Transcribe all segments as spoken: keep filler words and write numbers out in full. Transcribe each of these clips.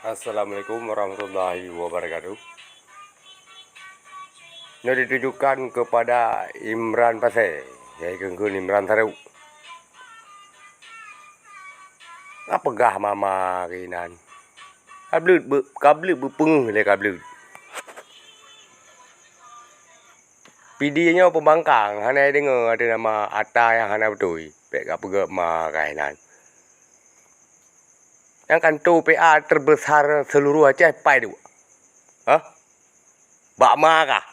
Assalamualaikum warahmatullahi wabarakatuh. Nyoe ditujukan kepada Imran Pasé, yaitu Imran Saruk. Ka peugah mama keunan. Ka bleuet beu-, ka bleuet beupeungeuh lé ka bleuet. Pidie nyoe peubangkang, hana deungoe ateueh nama ata nyang hana beutôi. Bèk ka peugah ma keunan. Nyang kantô P A terbesar seluruh Aceh pai duek. Hah? Bak ma kah?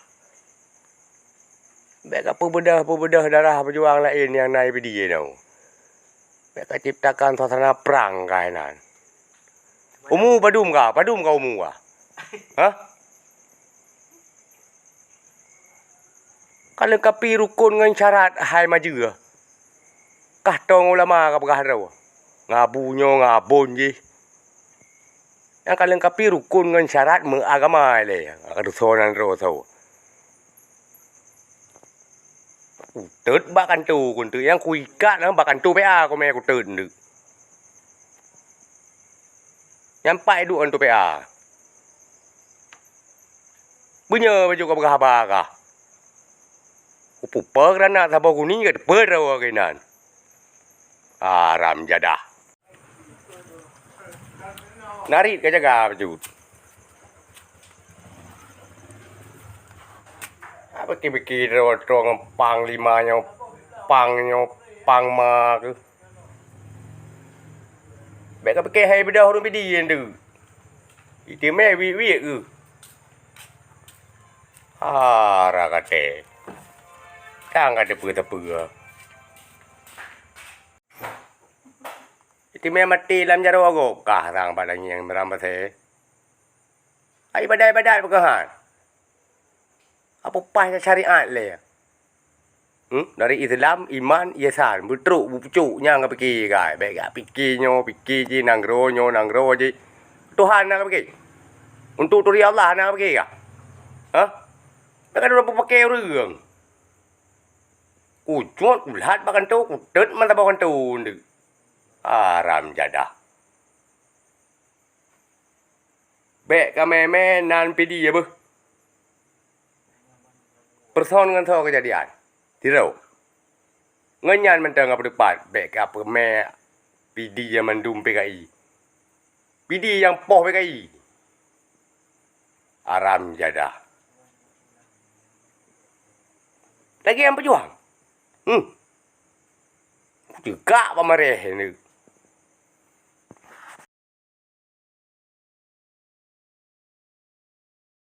Bèk ka peubeudoh-peubeudoh darah peujuang laén nyang na i Pidie nyoe. Bèk ka ciptakan suasana prang keunan. Umu padum ka? Padum ka umu ka? Hah? Ka leungkapi rukon ngon syarat hai majeue. Kah tông ulama ka peugah droe. Ngon abu nyoe, ngon abon jih. Nyang ka leungkapi rukon ngon syarat meuagama ilèe. Ka tusoe nan droe soe. Kuteut bak kantô, kuteut nyang kuikat lam bak kantô P A kumè kuteut nteuk. Nyan pat duek kantô P A. Beunyoe bacut ka peugah haba kah. Kupupa keureuna saboh guni ka teupeu droe keunan. Haram jadah. Narit ka jaga bacut. Apa pike-pike droe-droe ngon panglima nyoe, pang nyoe, pangma keuh. Bèk ka pike hai beudôh ureueng Pidie nteuk. Iteumèe wiek-wiek keuh. Hara katé. Kang ka teupeue-teupeue. Iteumèe maté lam jaroe gob kah rang bak lagèe nyang Imran Pasé. Ai ibadat-ibadat peugah han. Apa paih syariat lé? Hmm? Dari Islam, iman, ihsan, beutrok, beupucok, nyang ka pike kai. Bèk ka pike nyoe, pike jih, nanggroe nyoe, nanggroe jih. Tuhan na ka pike? Untuk turi Allah na ka pike kah? Hah? Bèk ka droe peupaké ureueng. Kucok, kulat bak kantô, kuteut mata bak kantô nteuk. Haram jadah. Bèk ka mè-mè nan Pidie beuh. Person ngon soe keujadian. Sidroe. Ngon nyan mantong ka peuteupat, bèk ka peumè Pidie mandum P K I. Pidie nyang poh P K I. Haram jadah. Lagèe nyang peujuang. Hmm. Kucegak pamareh nyoe.